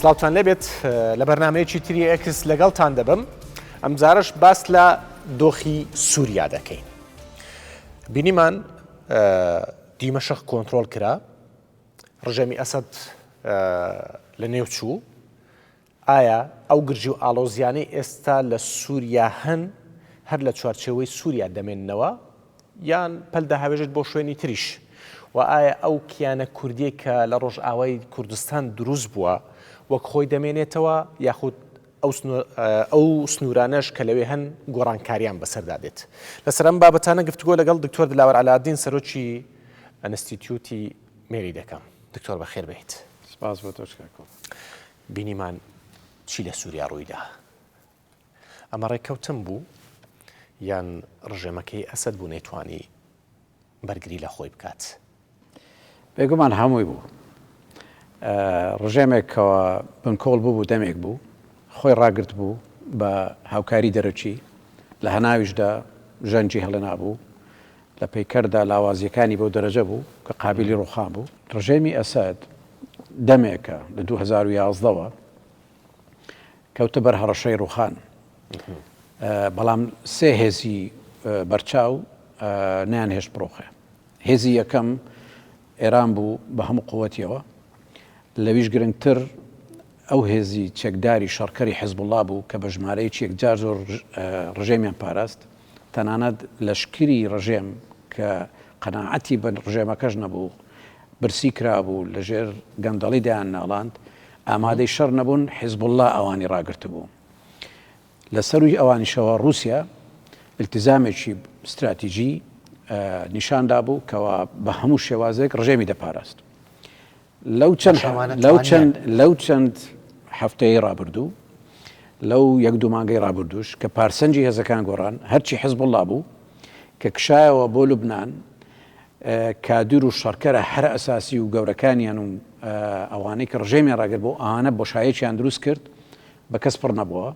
سڵاوتان لێبێت لە بەرنمەیەکی تری ئێکس لەگەڵتان دەبم ئەمجارەش باس لە دۆخی سووریا دەکەین بینیمان دیمەشق کۆنترۆل کرا ڕژێمی ئەسەد لە نێو چوو ئایا ئەو گرژی و ئاڵۆزیانەی ئێستا لە سووریا هەن هەر لە چوارچێوەی سووریا دەمێننەوە یان پەل دەهاوێژێت بۆ شوێنی تریش؟ و ئایا ئەو کیانە کوردیەی کە لە ڕۆژئاوای کوردستان دروست بووە وەک خۆی دەمێنێتەوە یاخود ئەو سنوورانەش کە لەوێ هەن گۆڕانکاریان بەسەردا دێت؟ لەسەر ئەم بابەتانە گفتوگۆ لەگەڵ دکتۆر دلاوەر عەلائەدین سەرۆکی ئەنستیتیوتی مێری دەکەم. دکتۆر بەخێر بێیت. سپاس بۆ تۆش کاک کۆڵ. بینیمان چی لە سووریا ڕوویدا. ئەمە ڕێککەوتن بوو یان ڕژێمەکەی ئەسەد بوو نەیتوانی بەرگری لە خۆی بکات؟ بێگومان هەمووی بوو. ڕژێمێک کەوا بنکۆڵ ببوو دەمێک بوو خۆی ڕاگرت بوو بە هاوکاری دەرەکی، لە هەناویشدا ژەنگی هەڵێنابوو، لە پەیکەردا لاوازییەکانی بەو دەرەجە بوو کە قابیلی ڕووخان بوو. ڕژێمی ئەسەد دەمێکە لە 2011 وە کەوتە بەر هەڕەشەی ڕووخان، بەڵام سێ هێزی بەرچاو نەیانهێشت بڕوخێ. هێزی یەکەم ئێران بوو بە هەموو قووەتیەوە، لەویش گرنگتر ئەو هێزی چەکداری شەڕکەری حزبوڵڵا بوو کە بە ژمارەیەکی یەکجار زۆر ڕژێمیان پاراست، تەنانەت لەشکری ڕژێم کە قەناعەتی بە ڕژێمەکەش نەبوو، برسی کرابوو، لەژێر گەندەڵی دەیانناڵاند، ئامادەی شەڕ نەبوون، حیزبوڵڵا ئەوانی ڕاگرتبوو. لە سەرووی ئەوانیشەوە ڕووسیا ئیلتیزامێکی ستراتیجی نیشان دابوو کەوا بە هەموو شێوازێک ڕژێمی دەپاراست. لەو چەند لەو چەند لەو چەند هەفتەیەی ڕابردوو لەو یەک دوو مانگەی ڕابردووش کە پارسەنجی هێزەکان گۆڕان هەرچی حزبوڵڵا بوو کە کشایەوە بۆ لوبناان کادر و شەڕکەرە هەرە ئەساسی و گەورەکانیان و ئەوانەی کە ڕژێمیان ڕاگرت بۆ ئەوانە بۆشایەکیان دروست کرد بە کەس پڕ نەبووە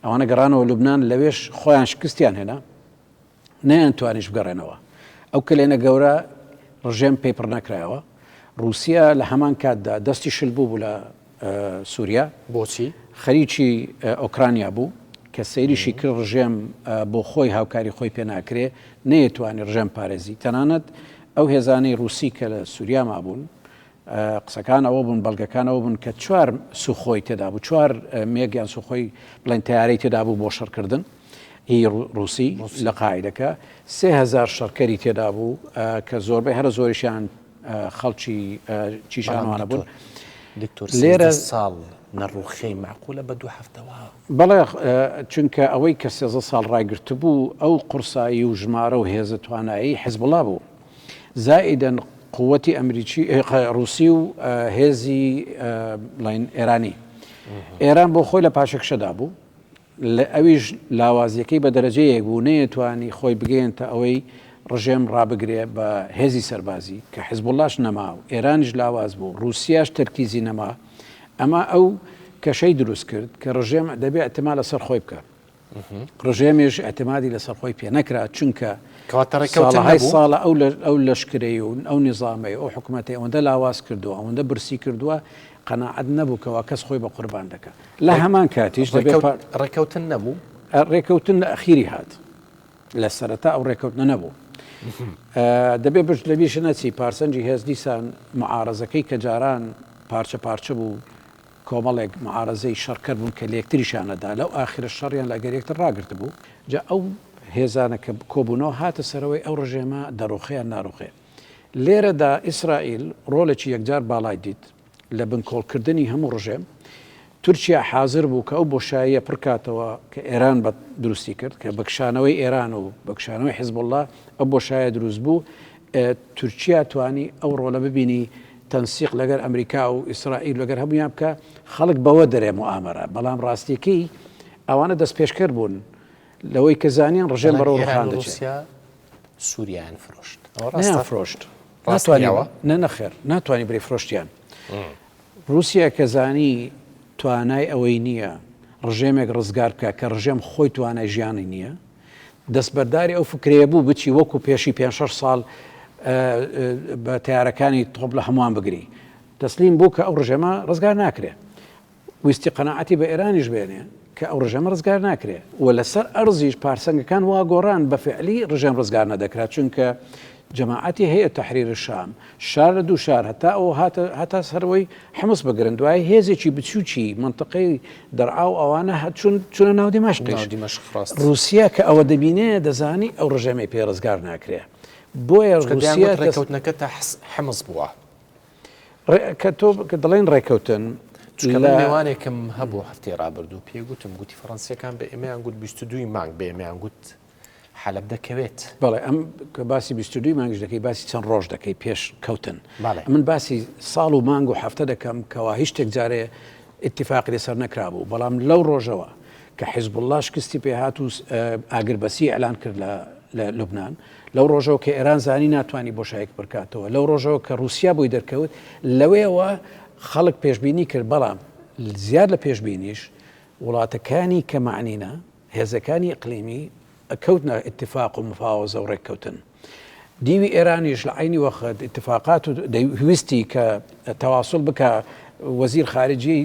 ئەوانە گەڕانەوە لوبناان لەوێش خۆیان شکستیان هێنا نەیانتوانیش بگەڕێنەوە. ئەو کەلێنە گەورە ڕژێم پێی پڕ نەکرایەوە. ڕووسیا لە هەمان کاتدا دەستی شل بوو بوو لە سووریا. بۆچی؟ خەریکی ئۆکرانیا بوو کە سەیریشی کرد ڕژێم بۆ خۆی هاوکاری خۆی پێ ناکرێ، نەیەتوانی ڕژێم پارێزی. تەنانەت ئەو هێزانەی ڕووسی کە لە سووریا مابوون، قسەکان ئەوە بوون، بەڵگەکان ئەوە بوون کە چوار سوخۆی تێدا بوو، چوار مێگ یان سوخۆی بڵێن تەیارەی تێدا بوو بۆ شەڕکردن هی ڕووسی لە قاعدەکە 3000 شەڕکەری تێدا بوو کە زۆربەی هەرە زۆریشیان خەڵکی چیشانوانە بوون. دکتۆر لێرە ساڵ نەڕوخێی معقولە بە دوو هەفتەوە؟ بەڵێ چونکە ئەوەی کە سێزە ساڵ ڕایگرتبوو ئەو قورسایی و ژمارە و هێزە توانایی حزبوڵا بوو. زائیدەن قوتی ئەمریکی ڕوسی و هێزی بڵین ئێرانی ئێران بۆ خۆی لە پاشەکشەدا بوو لە ئەویش لاوازیەکەی بە دەرەجەیەک بوو نەیەتوانی خۆی بگەیەنتە ئەوەی ڕژێم ڕابگرێ بە هێزی سەربازی کە حزبوڵاش نەما و ئێرانیش لاواز بوو ڕوسیاش تەرکیزی نەما ئەمە ئەو کەشەی دروست کرد کە ڕژێم دەبێ اعتما لەسەر خۆی بکە ڕژێمیش ئیعتمادی لەسەر خۆی پێ نەکرا چونکە ساڵەهای ساڵە ئەو ئەو لەشکرەی و ئەو نیزامەی ئەو حکوومەتی ئەوەندە لاواز کردووە ئەوەندە برسی کردووە قەناعەت نەبوو کەوا کەس خۆی بە قوربان دەکات لە هەمان کاتیش ڕێکەوتن نەبوو ڕێکەوتن لە ئەخیری هات لە سەرەتا ئەو ڕێکەوتنە نەبوو دەبێ بشت لە بیش نەچی پارسەنجی هێز دیسان معارەزەکەی کە جاران پارچە پارچە بوو کۆمەڵێک معارەزەی شەڕکەر بوون کە لەیەکتریشیان نەدا، لەو ئاخرە شەڕیان لەگەر یەکتر ڕاگرتبوو، جا ئەو هێزانە کە کۆبوونەوە هاتە سەرەوەی ئەو ڕژێمە دەڕوخێ یان ناڕوخێ. لێرەدا ئیسرائیل ڕۆڵێکی یەکجار باڵای دیت لە بنکۆڵکردنی هەموو ڕژێم، تورکیا حازر بوو کە ئەو بۆشاییە پڕکاتەوە کە ئێران بە دروستی کرد، کە بە کشانەوەی ئێران و بە کشانەوەی حیزبوڵڵا ئەو بۆشایە دروست بوو، تورکیا توانی ئەو ڕۆڵە ببینی تەنسیق لەگەر ئەمریکا و ئیسرائیل لەگەر هەموویان بکە خەڵک بەوە دەرێ موئامەرە بەڵام ڕاستیەکەی ئەوانە دەستپێشکەر بوون لەوەی کە زانیان ڕژێم بەرەو ڕوخان دەچێت. ڕوسیا سوریایان فرۆشت نەیان فرۆشت ناتوانیەوە نە نەخێر ناتوانانی بری فرۆشتیان رووسیا کە زانی توانای ئەوەی نییە ڕژێمێک ڕزگار بکە کە ڕژێم خۆی توانای ژیانی نییە دەستبەرداری ئەو فکرەیە بوو بچی وەکو پێشی پێنج شەش ساڵ بە تەیارەکانی تۆپ لە هەمووان بگری. تەسلیم بوو کە ئەو ڕژێمە ڕزگار ناکرێ. ویستی قەناعەتی بە ئێرانیش بێنێ کە ئەو ڕژێمە ڕزگار ناکرێ و لەسەر ئەرزیش پارسەنگەکان وا گۆڕان بە فعلی ڕژێم ڕزگار نەدەکرا چونکە جەماعەتی هەیە تەحریر شام شار لە دوو شار هەتا ئەو هاتە هەتا سەرەوەی حمس بگرن دوای هێزێکی بچووکی منطقەی دەرعا و ئەوانە چون چونە ناو دیمەشقیش دیمەشق ڕاست ڕوسیا کە ئەوە دەبینێ دەزانی ئەو ڕژێمەی پێ ڕزگار ناکرێ بۆیە ڕوسیا ڕێکەوتنەکە تا حمس بووە کە تۆ کە دەڵێن ڕێکەوتن چونکە من مێوانێکم هەبوو هەفتەی ڕابردوو پێی گوتم گوتی فەڕەنسیەکان بە ئێمەیان گوت 22 مانگ بە ئێمەیان گوت حەلەب دەکەوێت. بەڵێ ئەم کە باسی 22 مانگیش دەکەی باسی چەند ڕۆژ دەکەی پێش کەوتن من باسی ساڵ و مانگ و هەفتە دەکەم کەوا هیچ شتێک جارێ ئیتیفاقی لەسەر نەکرابوو بەڵام لەو ڕۆژەوە کە حیزبوڵڵا شکستی پێهات و ئاگربەسی ئیعلان کرد لە لە لوبناان لەو ڕۆژەوە کە ئێران زانی ناتوانانی بۆشایەک پڕکاتەوە، لەو ڕۆژەوە کە ڕووسیا بۆی دەرکەوت، لەوێوە خەڵک پێشبینی کرد، بەڵام زیاد لە پێشبینیش وڵاتەکانی کە مەعنینە، هێزەکانی ئیقلیمی کەوتنە ئیتفاق و مفاوەزە و ڕێککەوتن. دیوی ئێرانیش لە عەینی وەخت ئیتفاقات و دەیویستی کە تەواسوڵ بکا، وەزیر خارجیەی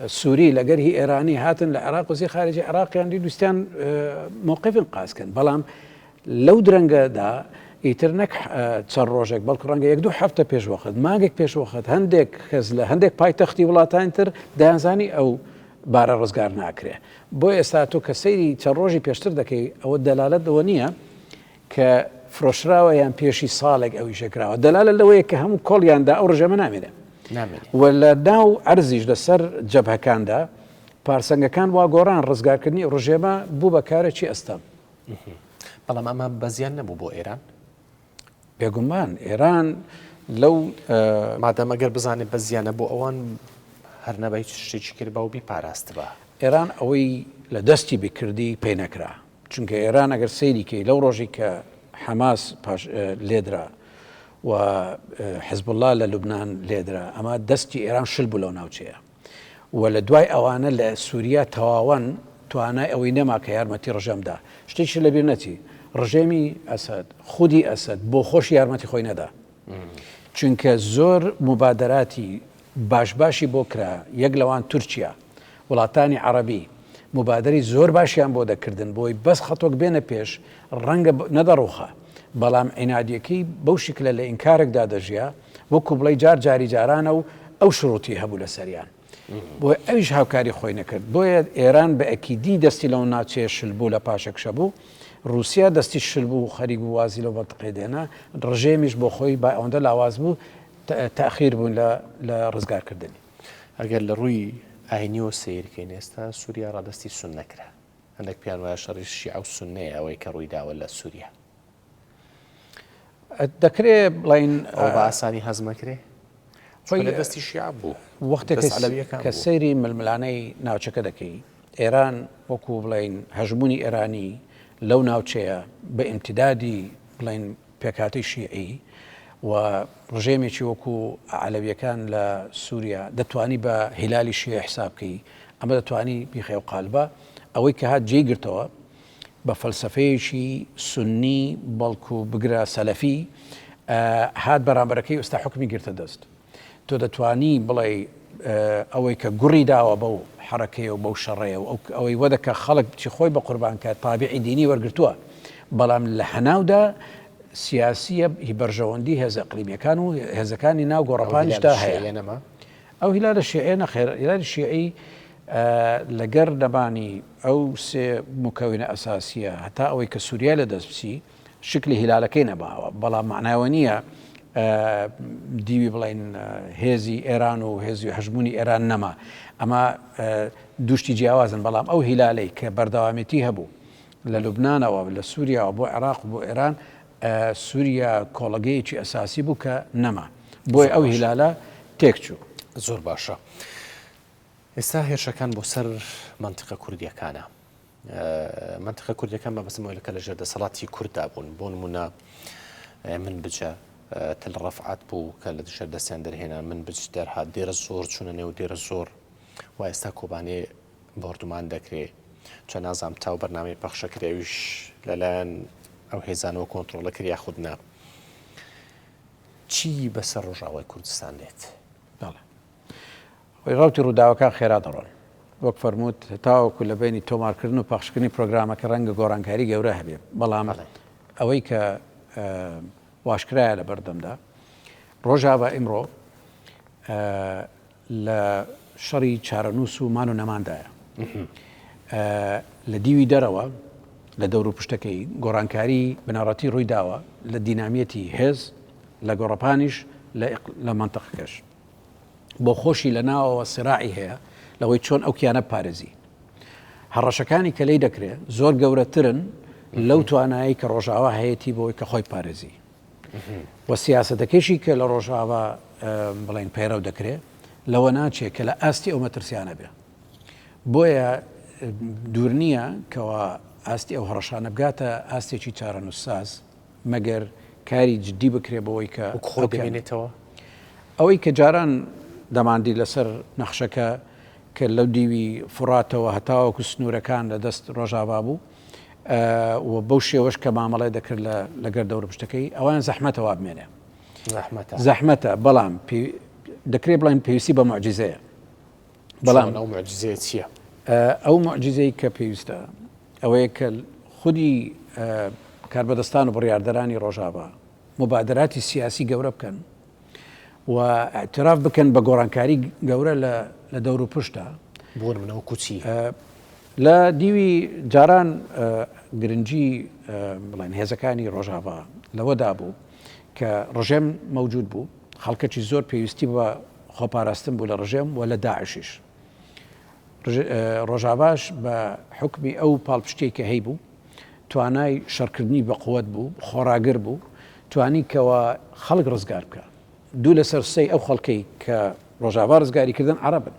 سوری لەگەر هی ئێرانی هاتن لە عێراق وەزیر خارجی عێراقیان دید ویستیان مەوقف ئینقاز کەن بەڵام لەو درەنگەدا ئیتر نەک چەند ڕۆژێک بەڵکو ڕەنگە یەک دوو هەفتە پێش وەخت مانگێک پێش وەخت هەندێک کەس لە هەندێک پایتەختی وڵاتانی تر دەیانزانی ئەو بارە ڕزگار ناکرێ بۆ ئێستا تۆ کە سەیری چەند ڕۆژی پێشتر دەکەی ئەوە دەلالەت لەوە نییە کە فرۆشراوە یان پێشی ساڵێک ئەو ئیشە کراوە دەلالە لەوەیە کە هەموو کۆڵیاندا ئەو ڕژێمە نامێنێ و لە ناو ئەرزیش لەسەر جەبهەکاندا پارسەنگەکان وا گۆڕان ڕزگارکردنی ڕژێمە بوو بە کارێکی ئەستەم. بەڵام ئەمە بەزیان نەبوو بۆ ئێران؟ بێگومان ئێران لەو مادەم ئەگەر بزانێت بەزیانە بۆ ئەوان هەر نەبا هیچ شتێکی کردبا و بیپاراستبا. ئێران ئەوەی لە دەستی بکردی پێی نەکرا. چونکە ئێران ئەگەر سەیری کەی لەو ڕۆژی کە حەماس پاش لێدرا و حزبوڵا لە لوبناان لێدرا ئەمە دەستی ئێران شل بوو لەو ناوچەیە و لە دوای ئەوانە لە سووریا تەواوەن توانای ئەوەی نەما کە یارمەتی ڕژێمدا شتێکی لەبیر نەچی ڕژێمی ئەسەد خودی ئەسەد بۆ خۆش یارمەتی خۆی نەدا چونکە زۆر مبادراتی باش باشی بۆ کرا یەک لەوان تورکیا وڵاتانی عەڕەبی موبادەرەی زۆر باشیان بۆ دەکردن بۆی بەس خەتۆک بێنە پێش ڕەنگە نەدەڕوخا بەڵام عینادیەکەی بەو شکلە لە ئینکارێکدا دەژیا وەکو بڵێی جار جاری جارانە و ئەو شروتی هەبوو لەسەریان بۆیە ئەویش هاوکاری خۆی نەکرد بۆیە ئێران بە ئەکیدی دەستی لەو ناوچەیە شل بوو لە پاشەکشە بوو ڕوسیا دەستی شل بوو خەریک بوو وازی لەو مەنتقەیە دێنا ڕژێمیش بۆ خۆی با ئەوەندە لاواز بوو تاخیر بوون لە لە ڕزگارکردنی. ئەگەر لە ڕووی ئاینیەوە سەیر کەین ئێستا سوریا ڕادەستی سوننە کرا هەندێک پێیان وایە شەڕی شیعە و سوننەیە ئەوەی کە ڕووی داوە لە سوریا. دەکرێ بڵێین ئەوە بە ئاسانی هەزم ئەکرێ؟ چونکە لە دەستی شیعە بوو وەختێک کە سەیری ململانێی ناوچەکە دەکەی ئێران وەکو بڵێین هەژموونی ئێرانی لەو ناوچەیە بە ئیمتیدادی بڵێین پێکهاتەی شیعی و ڕژێمێکی وەکو عەلەویەکان لە سوریا دەتوانی بە هیلالی شیعی حساب بکەی ئەمە دەتوانی بیخەی ئەو قالبە ئەوەی کە هات جێی گرتەوە بە فەلسەفەیەکی سوننی بەڵکو بگرە سەلەفی هات بەرامبەرەکەی ئێستا حوکمی گرتە دەست. تۆ دەتوانی بڵێی ئەوەی کە گوڕی داوە بەو حەڕەکەیە و بەو شەڕەیە و ئەوەی وەدەکە خەڵک بچی خۆی بە قوربان کە تابعی دینی وەرگرتووە بەڵام لە هەناودا سیاسیە هی بەرژەوەندی هێزە ئەقلیمیەکان و هێزەکانی ناو گۆڕەپانیشدا هەیە ئەو هیلالە شیعیە نەخێر هیلالی شیعی لەگەر نەمانی ئەو سێ مکەوینە ئەساسیە هەتا ئەوەی کە سووریای لە دەست بچی شکلی هیلالەکەی نەماوە، بەڵام مەعنای ئەوە نییە دیوی بڵێین هێزی ئێران و هێزی هەژموونی ئێران نەما. ئەمە دوو شتی جیاوازن، بەڵام ئەو هیلالەی کە بەردەوامێتی هەبوو لە لوبنانەوە لە سووریاوە بۆ عێراق و بۆ ئێران، سووریا کۆڵەگەیەکی ئەساسی بوو کە نەما. بۆیە ئەو هیلالە تێکچوو. زۆر باشە. ئێستا هێرشەکان بۆ سەر مەنتیقە کوردییەکانە. مەنتیقە کوردیەکان مەبەستم ئەوەیە کە لەژێر دەسەڵاتی کورددا بوون بۆ نمونە من بجە تل ڕەفعەت بوو کە لە ژێر دەستیان دەرهێنان من بچ دەرهات دێرە زۆر چوونە نێو دێرە زۆر و ئێستا کۆبانێ بۆردومان دەکرێ چە نازام تاو بەرنامەی پەخشە کرێ ئەویش لەلایەن ئەو هێزانەوە کۆنتڕۆڵە کرد یاخود نا چی بەسەر ڕۆژاوای کوردستان دێت؟ بەڵێ. ڕەوتی ڕووداوەکان خێرا دەڕۆن. وەک فەرمووت تاوەکو لە بەینی تۆمارکردن و پەخشکردنی پرۆگرامەکە ڕەنگە گۆڕانکاری گەورە هەبێ، بەڵام ئەوەی کە واشکرایە لە بەردەمدا ڕۆژاڤا ئیمڕۆ لە شەڕی چارەنووس و مان و نەماندایە. لە دیوی دەرەوە لە دەور و پشتەکەی گۆڕانکاری بنەڕەتی ڕووی داوە لە دینامیەتی هێز لە گۆڕەپانیش لە مەنتەقەکەش. بۆ خۆشی لە ناوەوە سراعی هەیە لەوەی چۆن ئەو کیانە بپارێزی. هەڕەشەکانی کە لێی دەکرێ زۆر گەورەترن لەو توانایەی کە ڕۆژاوا هەیەتی بۆی کە خۆی پارێزی. و سیاسەتەکەشی کە لە ڕۆژاوا بڵێن پەیڕەو دەکرێ لەوە ناچێ کە لە ئاستی ئەو مەترسیانە بێ. بۆیە دوور نییە کەوا ئاستی ئەو هەڕەشانە بگاتە ئاستێکی چارەنووسساز مەگەر کاری جدی بکرێ بۆی کە وەک خۆی دەمێنێتەوە؟ ئەوەی کە جاران دەماندی لەسەر نەخشەکە کە لەو دیوی فوڕاتەوە هەتاوەکو سنوورەکان لە دەست ڕۆژاڤا بوو و بەو شێوەش کە مامەڵەی دەکرد لەگەر دەوروپشتەکەی ئەوان زەحمەتە وا بمێنێ. زەحمەتە. زەحمەتە بەڵام دەکرێ بڵێن پێویستی بە موعجیزەیە. بەڵام ئەو موعجیزەیە چییە؟ ئەو موعجیزەی کە پێویستە ئەوەیە کە خودی کاربەدەستان و بڕیاردەرانی ڕۆژاڤا موبادەراتی سیاسی گەورە بکەن و ئیعتراف بکەن بە گۆڕانکاری گەورە لە دەور و پشتە. بۆ نمونە وەکو چی؟ لە دیوی جاران گرنگی بڵێن هێزەکانی ڕۆژاڤا لەوەدا بوو کە ڕژێم مەوجود بوو، خەڵکەکی زۆر پێویستی بە خۆپاراستن بوو لە ڕژێم و لە داعشیش. ڕۆژاڤاش بە حوکمی ئەو پاڵپشتیەی کە هەیبوو، توانای شەڕکردنی بەقوەت بوو، خۆڕاگر بوو، توانی کەوا خەڵک ڕزگار بکا. دوو لەسەر سێی ئەو خەڵکەی کە ڕۆژاڤا ڕزگاری کردن عەڕەبن.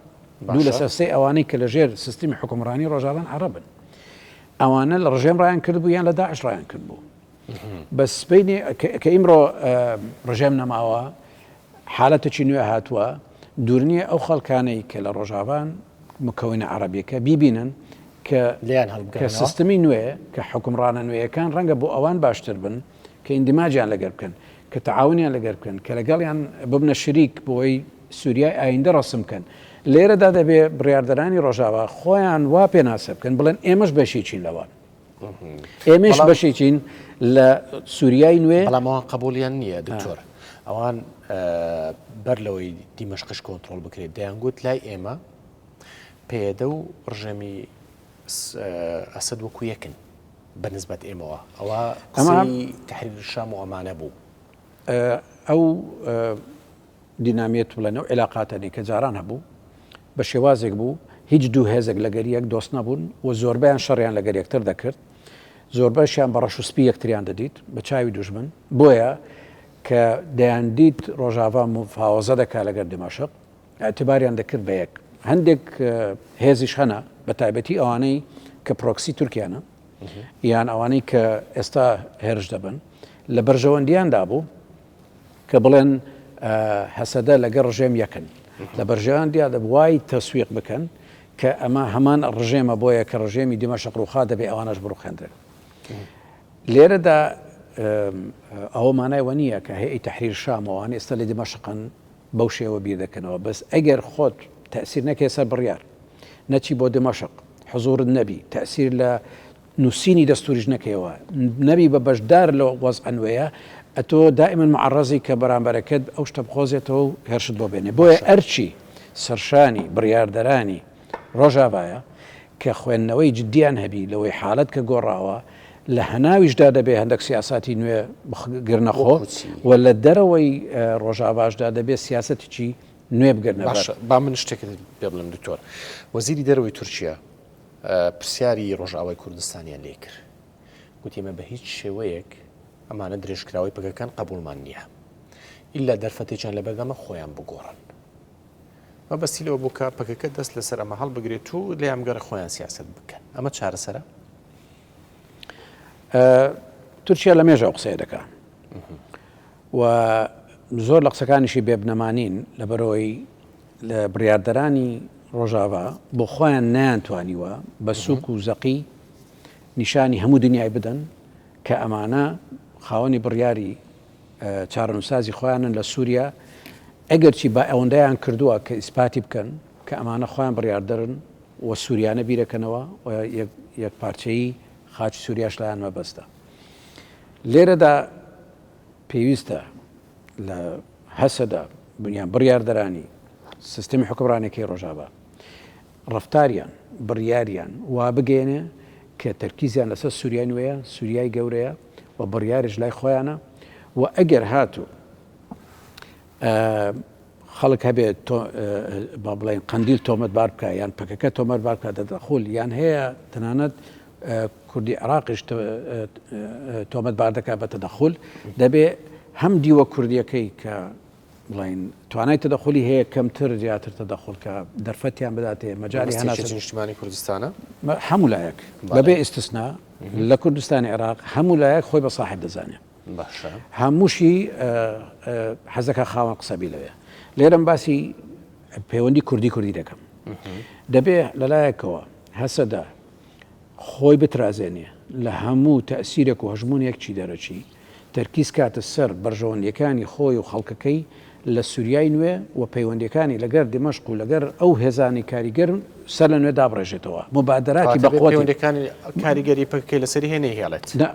دوو لەسەر سێی ئەوانەی کە لەژێر سیستمی حوکمڕانی ڕۆژاڤان عەڕەبن. ئەوانە لە ڕژێم ڕایان کردبوو یان لە داعش ڕایان کردبوو. بەس سبەینێ کە ئیمڕۆ ڕژێم نەماوە، حالەتێکی نوێ هاتووە، دوور نییە ئەو خەڵکانەی کە لە ڕۆژاڤان، مکەونە عەڕەبیەکە، بیبینن کە لێیان کە هەڵبگەڕێنەوە. سیستمی نوێ، کە حوکمڕانە نوێیەکان ڕەنگە بۆ ئەوان باشتر بن، کە ئیندیماجیان لەگەر بکەن، کە تەعاونیان لەگەر بکەن، کە لەگەڵیان ببنە شریک بۆی سوریای ئایندە ڕەسم بکەن. لێرەدا دەبێ بڕیاردەرانی ڕۆژاوا خۆیان وا پێناسە بکەن بڵێن ئێمەش بەشێکین لەوان. ئێمەش بەشێکین لە سووریای نوێ. بەڵام ئەوان قبوڵیان نییە دکتۆر. ئەوان بەر لەوەی دیمەشقش کۆنترۆڵ بکرێت دەیانگوت لای ئێمە پەیەدە و ڕژێمی ئەسەد وەکو یەکن بە نسبەت ئێمەوە. ئەوە قسەی تەحریر شام و ئەمانە بوو. ئەو دینامیەت بڵێن ئەو عیلاقاتەنی کە جاران هەبوو بە شێوازێک بوو هیچ دوو هێزێک لەگەر یەک دۆست نەبوون و زۆربەیان شەڕیان لەگەر یەکتر دەکرد زۆربەشیان بە ڕەش و سپی یەکتریان دەدیت بە چاوی دوژمن بۆیە کە دەیاندیت ڕۆژاڤا مفاوەزە دەکات لەگەر دیمەشق اعتباریان دەکرد بە یەک هەندێک هێزیش هەنە بە تایبەتی ئەوانەی کە پرۆکسی تورکیانە یان ئەوانەی کە ئێستا هێرش دەبن لە بەرژەوەندیاندا بوو کە بڵێن هەسەدە لەگەڵ ڕژێم یەکن لە بەرژەوەندیان دەبوو وای تەسویق بکەن کە ئەمە هەمان ڕژێمە بۆیە کە ڕژێمی دیمەشق ڕووخا دەبێ ئەوانەش بڕوخێندرێن. لێرەدا ئەوە مانای وە نییە کە هەیئەی تەحریر شام ئەوان ئێستا لە دیمەشقن بەو شێوە بیر دەکەنەوە بەس ئەگەر خۆت تەئسیر نەکەی سەر بڕیار نەچی بۆ دیمەشق حزورت نەبی تەئسیر لە نووسینی دەستووریش نەکەیەوە، نەبی بە بەشدار لەو وەزعە نوێیە، ئەتۆ دائیمەن موعەڕەزی کە بەرامبەرەکەت ئەو شتە بقۆزێتەوە و هێرشت بۆ بێنێ. بۆیە ئەرکی سەرشانی بڕیاردەرانی ڕۆژاڤایە کە خوێندنەوەی جدییان هەبی لەوەی حالەت کە گۆڕاوە، لە هەناویشدا دەبێ هەندەک سیاساتی نوێ بگرنە خۆ و لە دەرەوەی ڕۆژاڤاشدا دەبێ سیاسەتێکی نوێ بگرنە بەر. باشە با من شتێکت پێ بڵێم دکتۆر. وەزیری دەرەوەی تورکیا پرسیاری ڕۆژئاوای کوردستانیان لێ کرد. گوتی ئێمە بە هیچ شێوەیەک ئەمانە درێژکراوەی پەکەکەن قەبووڵمان نییە. ئیلا دەرفەتێکیان لەبەردەمە خۆیان بگۆڕن. مەبەستی لەوە بوو کە پەکەکە دەست لەسەر ئەمە هەڵبگرێت و لێیان بگەڕێ خۆیان سیاسەت بکەن. ئەمە چارەسەرە؟ تورکیا لە مێژە ئەو قسەیە دەکا و زۆر لە قسەکانیشی بێبنەما نین لەبەرئەوەی لە بڕیاردەرانی ڕۆژاڤا بۆ خۆیان نەیانتوانیوە بە سووک و زەقی نیشانی هەموو دنیای بدەن کە ئەمانە خاوەنی بڕیاری چارەنووسازی خۆیانن لە سووریا، ئەگەرچی با ئەوەندەیان کردووە کە ئیسپاتی بکەن. کە ئەمانە خۆیان بڕیاردەرن و سوریانە بیرەکەنەوە و یەکپارچەیی خاکی سوریاش لایان مەبەستە. لێرەدا پێویستە لە هەسەدە یان بڕیاردەرانی سیستمی حوکمڕانیەکەی ڕۆژاڤا ڕەفتاریان، بڕیاریان وا بگەیەنێ کە تەرکیزیان لەسەر سوریای نوێیە، سوریای گەورەیە و بڕیاریش لای خۆیانە و ئەگەر هاتوو خەڵک هەبێ با بڵێن قەندیل تۆمەتبار بکە یان پەکەکە تۆمەتبار بکە تەدەخول یان هەیە تەنانەت کوردی عراقیش تۆمەتبار دەکات بە تەدەخول دەبێ هەم دیوە کوردیەکەی کە بڵین توانای تەدەخولی هەیە کەمتر زیاتر تەدەخول کە دەرفەتیان بداتێ مەجای هەناسە نیشتمانی کوردستانە هەموو لایەک بەبێ ئیستسنا لە کوردستانی عێراق هەموو لایەک خۆی بە ساحب دەزانێت باشە. هەمووشی حەزەکا خاوەن قسە بی لەوێ. لێرەم باسی پەیوەندی کوردی کوردی دەکەم. دەبێ لەلایەکەوە هەسەدە خۆی بترازێنێ لە هەموو تەئسیرێک و هەژموونێک چی دەرەکی، تەرکیز کاتە سەر بەرژەوەندیەکانی خۆی و خەڵکەکەی لە سوریای نوێ و پەیوەندیەکانی لەگەر دیمەشق و لەگەر ئەو هێزانەی کاریگەرن سەر لە نوێ دابڕێژێتەوە موبادەراتی بە قوتی. پەیوەندیەکانی کاریگەری پەکەکەی لەسەری هەیە نەیهێڵێت. نا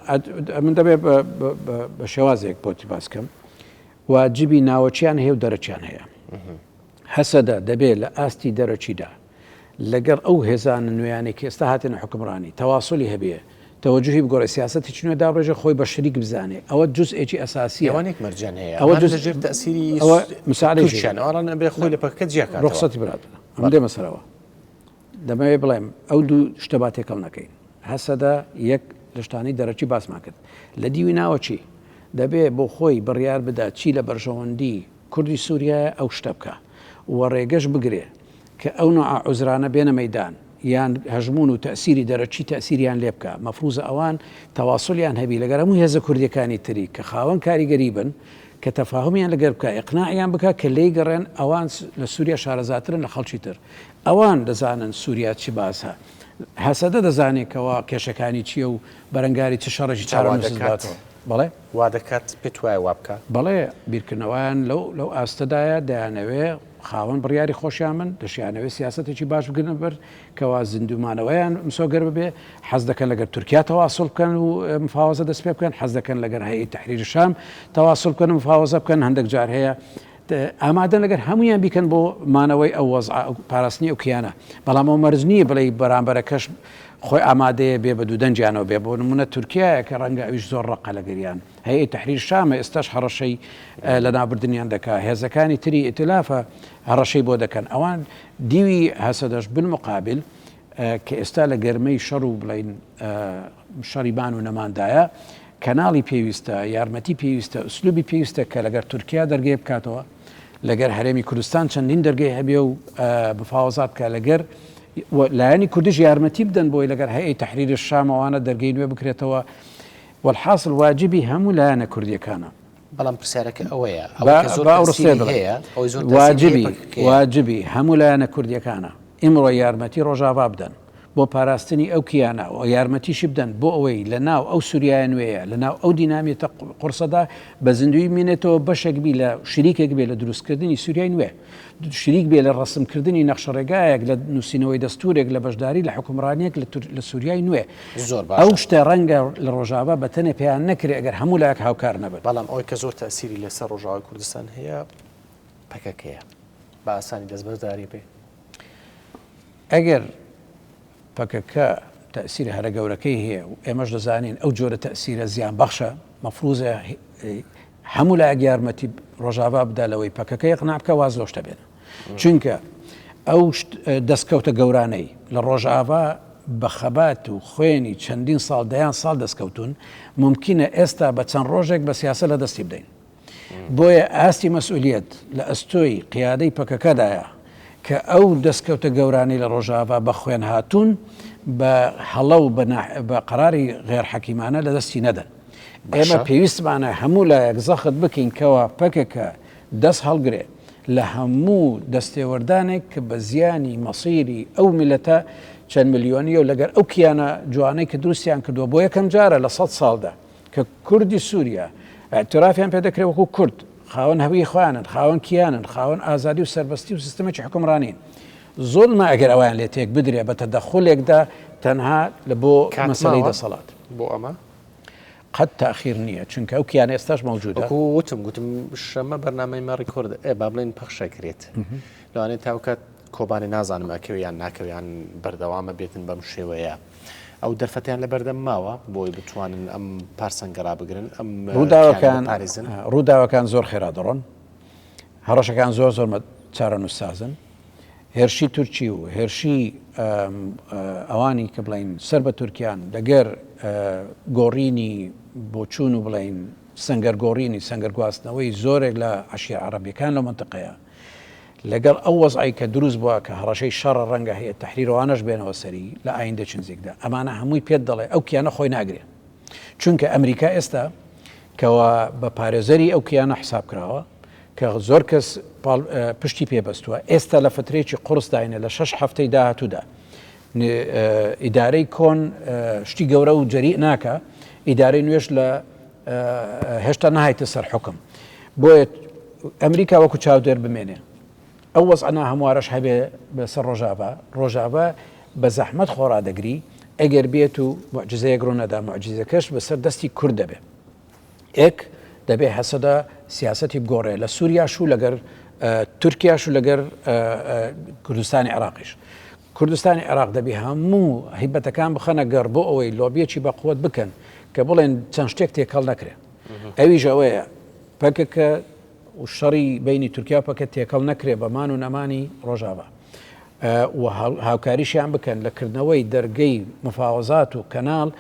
من دەبێ بە شێوازێک بۆتی باس کەم واجبی ناوەکیان هەیە و دەرەکیان هەیە. هەسەدە دەبێ لە ئاستی دەرەکیدا لەگەڵ ئەو هێزانە نوێیانەی کە ئێستا هاتنە حوکمڕانی، تەواسولی هەبێ، تەوەجوهی بگۆڕێ، سیاسەتێکی نوێ دابڕێژێ، خۆی بە شریک بزانێ، ئەوە جوزئێکی ئەساسییە. ئەوانێک مەرجیان هەیە، ئەوە ئەوان جوز لە ژێر تەئسیری ئەوە مساعدەی تورکیان، ئەوان ئەبێ خۆی لە پەکەکە جیا کاتەوە. ڕوخسەتی برادەر، ئەمن دێمە سەرەوە. دەمەوێ بڵێم ئەو دوو شتە با تێکەڵ نەکەین. هەسەدە یەک لە شتانەی دەرەکی باسمان کرد. لە دیوی ناوەکی دەبێ بۆ خۆی بڕیار بدا چی لە بەرژەوەندی کوردی سوریایە ئەو شتە بکا و ڕێگەش بگرێ کە ئەو نوعە عوزرانە بێنە مەیدان یان هەژموون و تەئسیری دەرەکی تەئسیریان لێ بکا مەفروزە ئەوان تەواسولیان هەبی لەگەر هەموو هێزە کوردیەکانی تری کە خاوەن کاریگەری بن کە تەفاهومیان لەگەر بکا ئیقناعیان بکا کە لێی گەڕێن ئەوان لە سوریا شارەزاترن لە خەڵکی تر ئەوان دەزانن سوریا چ باسە هەسەدە دەزانێ کەوا کێشەکانی چیە و بەرەنگاری چ شەڕێکی جا وا چارەنووسز دەکات باتەوە بەڵێ. وا دەکات پێت وایە وا بکا؟ بەڵێ بیرکردنەوەیان لەو لەو ئاستەدایە دەیانەوێ خاوەن بڕیاری خۆشیان بن، دەشیانەوێ سیاسەتێکی باش بگرنە بەر کەوا زیندوومانەوەیان مسۆگەر ببێ، حەز دەکەن لەگەر تورکیا تەواسوڵ بکەن و مفاوەزە دەست پێ بکەن، حەز دەکەن لەگەر هەیئەی تەحریر شام تەواسوڵ بکەن و مفاوەزە بکەن، هەندێک جار هەیە ئامادەن لەگەر هەموویان بیکەن بۆ مانەوەی ئەو وەزعە ئەو پاراستنی ئەو کیانە، بەڵام ئەو مەرج نییە بڵێی بەرامبەرەکەش خۆی ئامادەیە بێ بە دوودەنگیانەوە بێ، بۆ نموونە تورکیایە کە ڕەنگە ئەویش زۆر ڕەقە لەگەریان. هەیئەی تەحریر شامە ئێستاش هەڕەشەی لەناوبردنیان دەکا، هێزەکانی تری ئیتلافە هەڕەشەی بۆ دەکەن، ئەوان دیوی هەسەدەش بالمقابل کە ئێستا لە گەرمەی شەڕ و بڵێین شەڕی مان و نەماندایە، کەناڵی پێویستە، یارمەتی پێویستە، ئسلوبی پێویستە کە لەگەر تورکیا دەرگەی بکاتەوە، لەگەر هەرێمی کوردستان چەندین دەرگەی هەبێ و مفاوەزات بکا لەگەر لایەنی کوردیش یارمەتی بدەن بۆی لەگەر هەیئەی تەحریر شام ئەوانە دەرگەی نوێ بکرێتەوە. وەلحاسڵ واجبی هەموو لایەنە کوردیەکانە. بەڵام پرسیارەکە ئەوەیە با ئەوەی کە زۆر با ئەو تەئسیری ڕستەیە بڵێم هەیە ئەوەی زۆر تەئسیری هەیە واجبی پەکەکەیە. واجبی هەموو لایەنە کوردیەکانە ئیمڕۆ یارمەتی ڕۆژاڤا بدەن بۆ پاراستنی ئەو کیانە و یارمەتیشی بدەن بۆ ئەوەی لە ناو ئەو سوریایە نوێیە لە ناو ئەو دینامیەتە قوڕسەدا بە زیندوویی بمینێتەوە بەشێک بی لە شریکێک بێ لە دروستکردنی سوریای نوێ شریک بێ لە ڕەسمکردنی نەخشەڕێگایەک، لە نووسینەوەی دەستوورێک، لە بەشداری لە حوکمڕانییەک لە سووریای نوێ. زۆر ئەو باشە. شتە ڕەنگە لە ڕۆژاڤا بە تەنێ پێیان نەکرێ ئەگەر هەموو لایەک هاوکار نەبن. بەڵام ئەوەی کە زۆر تەئسیری لەسەر ڕۆژاوای کوردستان هەیە پەکەکەیە. بە ئاسانی دەستبەرداری بێ؟ ئەگەر پەکەکە تەئسیرە هەرە گەورەکەی هەیە و ئێمەش دەزانین ئەو جۆرە تەئسیرە زیانبەخشە، مەفروزە هەموو لایەک یارمەتی ڕۆژاڤا بدا لەوەی پەکەکە یقناع بکە واز لەو شتە بێنە. چونکە ئەو دەستکەوتە گەورانەی لە ڕۆژاڤا بە خەبات و خوێنی چەندین ساڵ دەیان ساڵ دەستکەوتون، مومکینە ئێستا بە چەند ڕۆژێک بە سیاسە لە دەستی بدەین. بۆیە ئاستی مەسئولیەت لە ئەستۆی قیادەی پەکەکەدایە کە ئەو دەستکەوتە گەورانەی لە ڕۆژاڤا بە خوێن هاتوون بە هەڵە و بە قەراری غێر حەکیمانە لە دەستی نەدەن. ئێمە پێویستمانە هەموو لایەک زەخت بکەین کەوا پەکەکە دەست هەڵگرێ لە هەموو دەستێوەردانێک کە بە زیانی مەسیری ئەو میللەتە چەند ملیۆنیە و لەگەر ئەو کیانە جوانەی کە دروستیان کردووە بۆ یەکەم جارە لە سەد ساڵدا کە کوردی سووریا ئیعترافیان پێ دەکرێت وەکو کورد خاوەن هەویی خۆیانن، خاوەن کیانن، خاوەن ئازادی و سەربەستی و سیستمێکی حوکمڕانین. زوڵمە ئەگەر ئەویان لێ تێک بدرێ بە تەدەخولێکدا تەنها لە بۆ مەسەلەی دەسەڵات. بۆ ئەمە؟ قەت تاخیر نییە چونکە ئەو کیانە ئێستاش مەوجودە. وەکو وتم گوتم شەمە بەرنامەی مە record ئێ با بڵێن پەخشەکرێت لەوانەیە تا ئەو کات کۆبانێ نازانم ئەکەوێ یان ناکەوێ یان بەردەوامە بێتن بەم شێوەیە ئەو دەرفەتیان لە بەردەم ماوە بۆی بتوانن ئەم پارسەنگە ڕابگرن ئەم ڕووداوەکان پارێزن ڕووداوەکان زۆر خێرا دەڕۆن هەڕەشەکان زۆر زۆر چارەنووسسازن هێرشی تورکی و هێرشی ئەوانی کە بڵین سەر بە تورکیان لەگەر گۆڕینی بۆچوون و بڵین سنگەر گۆڕینی سنگەر گواستنەوەی زۆرێک لە عەشیرە عەڕەبیەکان لەو مەنتقەیە لەگەڵ ئەو وەزعەی کە دروست بووە کە هەڕەشەی شەڕە ڕەنگە هەیئەت تەحریر ئەوانەش بێنەوە سەری لە ئایندەکی نزیکدا ئەمانە هەمووی پێت دەڵێ ئەو کیانە خۆی ناگرێ چونکە ئەمریکا ئێستا کەوا بە پارێزەری ئەو کیانە حساب کراوە کە زۆر کەس پشتی پێ بەستووە ئێستا لە فترێکی قڕسداینە لە شەش هەفتەی داهاتوودا ئیدارەی کۆن شتی گەورە و جەری ناکە ئیدارەی نوێش لە هێشتا نەهایتە سەر حوکم بۆیە ئەمریکا وەکو چاودێر بمێنێ ئەو وەزعە ناهەموارەش هەبێ بەسەر ڕۆژاڤا ڕۆژاڤا بە زەحمەت خۆڕادەگری ئەگەر بێت و معجزەیەک ڕوونەدا معجزەکەش بەسەر دەستی کورد دەبێ ئێک دەبێ هەسەدە سیاسەتی بگۆڕێ لە سووریاش و لەگەر تورکیاش و لەگەر کوردستانی عراقیش کوردستانی عێراق دەبی هەموو هیبەتەکان بخەنە گەڕ بۆ ئەوەی لۆبیەکی بەقوەت بکەن کە بڵێن چەند شتێک تێکەڵ نەکرێ ئەویش ئەوەیە پەکەکە و شەڕی بینی تورکیا و پەکە تێکەڵ نەکرێ بە مان و نەمانی ڕۆژاڤا و هاوکاریشیان بکەن لە کردنەوەی دەرگەی مفاوەزات و کەناڵ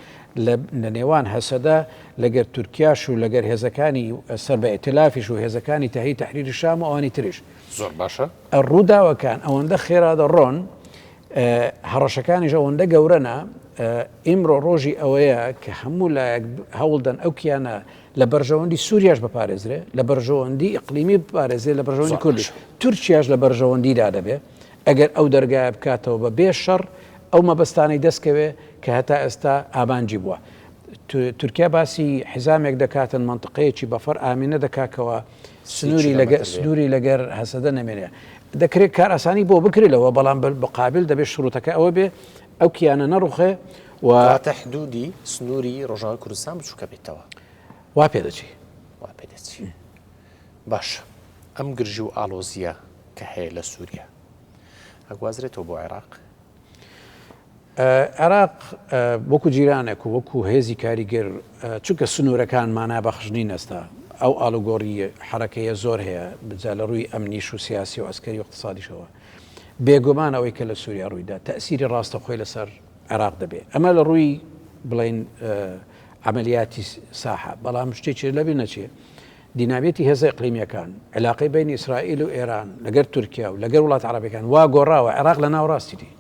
لە نێوان هەسەدە لەگەر تورکیاش و لەگەر هێزەکانی سەر بە ئیتلافیش و هێزەکانی تەهی تەحریری شام و ئەوانی تریش. زۆر باشە. ڕووداوەکان ئەوەندە خێرا دەڕۆن، هەڕەشەکانیش ئەوەندە گەورەنە، ئیمڕۆ ڕۆژی ئەوەیە کە هەموو لایەک هەوڵدەن ئەو کیانە لە بەرژەوەندی سووریاش بپارێزرێ، لە بەرژەوەندی ئیقلیمی بپارێزرێ، لە بەرژەوەندی کوردیش. تورکیاش لە بەرژەوەندیدا دەبێ ئەگەر ئەو دەرگایە بکاتەوە بە بێ شەڕ ئەو مەبەستانەی دەستکەوێ کە هەتا ئێستا ئامانجی بووە. تورکیا باسی حیزامێک دەکاتن، مەنتقەیەکی بەفەر ئامینە دەکا کەوا سنووری لەگە سنووری لەگەر هەسەدە نەمێنێ دەکرێت کارئاسانی بۆ بکرێت لەوە بەڵام بقابل دەبێت شروتەکە ئەوە بێ ئەو کیانە نەڕوخێ و حدودی سنووری ڕۆژاوای کوردستان بچووکە بێتەوە وا پێدەچی وا پێدەچی باش ئەم گرژی و ئالۆزیە کە هەیە لە سووریا ئەگوازرێتەوە بۆ عێراق عێراق وەکو جیرانێک و وەکو هێزی کاریگەر چونکە سنوورەکان مانا بەخش نین ئێستا ئەو ئاڵوگۆڕی حەرەکەیە زۆر هەیە جا لە ڕووی ئەمنیش و سیاسی و عەسکەری و اقتصادیشەوە بێگومان ئەوەی کە لە سووریا ڕوویدا تەئسیری ڕاستەوخۆی لەسەر عێراق دەبێ ئەمە لە ڕووی بڵین عملیاتی ساحە بەڵام شتێکی لەبیر نەچێ دینامیەتی هێزە ئیقلیمیەکان علاقەی بین ئیسرائیل و ئێران لەگەر تورکیا و لەگەر وڵات عەرەبەکان وا گۆڕاوە عێراق لە ناوەڕاستی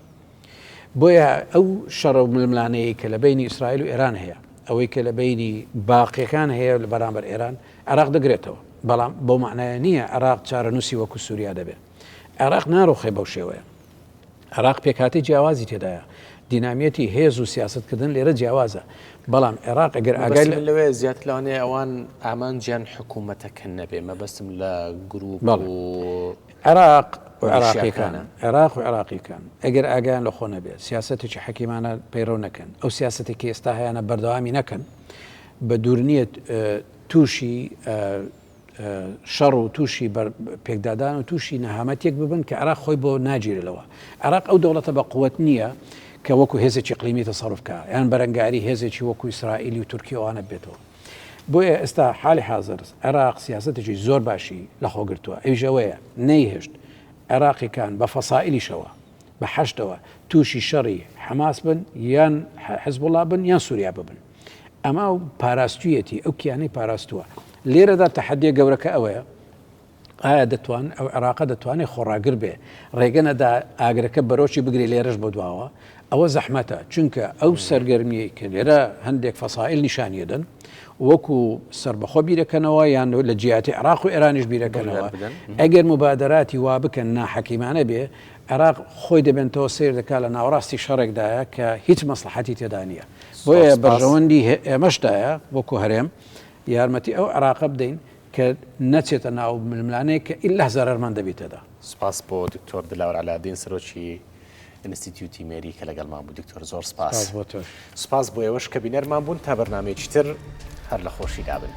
بۆیە ئەو شەڕە و ململانێیەی کە لە بەینی ئیسرائیل و ئێران هەیە، ئەوەی کە لە بەینی باقیەکان هەیە لە بەرامبەر ئێران، عێراق دەگرێتەوە. بەڵام بەو مەعنایە نییە عێراق چارەنووسی وەکو سووریا دەبێت. عێراق ناڕوخێ بەو شێوەیە. عێراق پێکهاتەی جیاوازی تێدایە. دینامیەتی هێز و سیاسەتکردن لێرە جیاوازە. بەڵام عێراق ئەگەر ئاگای لە. لەوەیە زیاتر لەوانەیە ئەوان ئامانجیان حکوومەتەکە نەبێ، مەبەستم لە گرووپ و. عێراق و عێراقیەکان عێراق و عێراقیەکان ئەگەر ئاگایان لە خۆ نەبێت سیاسەتێکی حەکیمانە پەیڕەو نەکەن ئەو سیاسەتێک کە ئێستا هەیانە بەردەوامی نەکەن بە دوور نییە تووشی شەڕ و تووشی پێکدادان و تووشی نەهامەتێک ببن کە عێراق خۆی بۆ ناگیرێتەوە عێراق ئەو دەوڵەتە بە قوت نییە کە وەکو هێزێکی ئیقلیمی تەسەروف بکا یان بەرەنگاری هێزێکی وەکو ئیسرائیلی و تورکی ئەوانە بێتەوە. بۆیە ئێستا حالی حازر عێراق سیاسەتێکی زۆر باشی لەخۆ گرتووە ئەویش ئەوەیە نەیهێشت عێراقیەکان بە فەسائیلیشەوە بە حەشدەوە تووشی شەڕی حەماس بن یان حزبوڵا بن یان سووریا ببن ئەمە و پاراستویەتی ئەو کیانەی پاراستووە لێرەدا تەحەدیە گەورەکە ئەوەیە ئایا دەتوان ئەو عێراقە دەتوانێت خۆڕاگر بێ ڕێگە نەدا ئاگرەکە بەرۆکی بگرێ لێرەش بۆ دواوە ئەوە زەحمەتە چونکە ئەو سەرگەرمیەی کە لێرە هەندێک فەسائل نیشانیەدەن وەکو سربەخۆ بیرەکەنەوە یان لە جیاتی عراق و ئێرانیش بیرەکەنەوە ئەگەر مبادراتی وا بکەن ناحەکیمانە بێ عێراق خۆی دەبێنتەوە سیر دەکات لە ناوەڕاستی شەڕێکدایە کە هیچ مەسلحەتی تێدا نییە بۆیە بەرژەوەندی ئێمەشدایە وەکو هەرێم یارمەتی ئەو عێراقە بدەین. کە نەچێتە ناو ململانێ کە ئیلا زەرەرمان دەبی تێدا. سپاس بۆ دکتۆر دلاوەر عەلادین سەرۆکی ئینستیتیوتی مێری کە لەگەڵمان بوو دکتۆر زۆر سپاس. سپاس بۆ تۆش. سپاس بۆ ئێوەش کە بینەرمان بوون تا بەرنامەیەکی تر هەر لە خۆشیدا بن.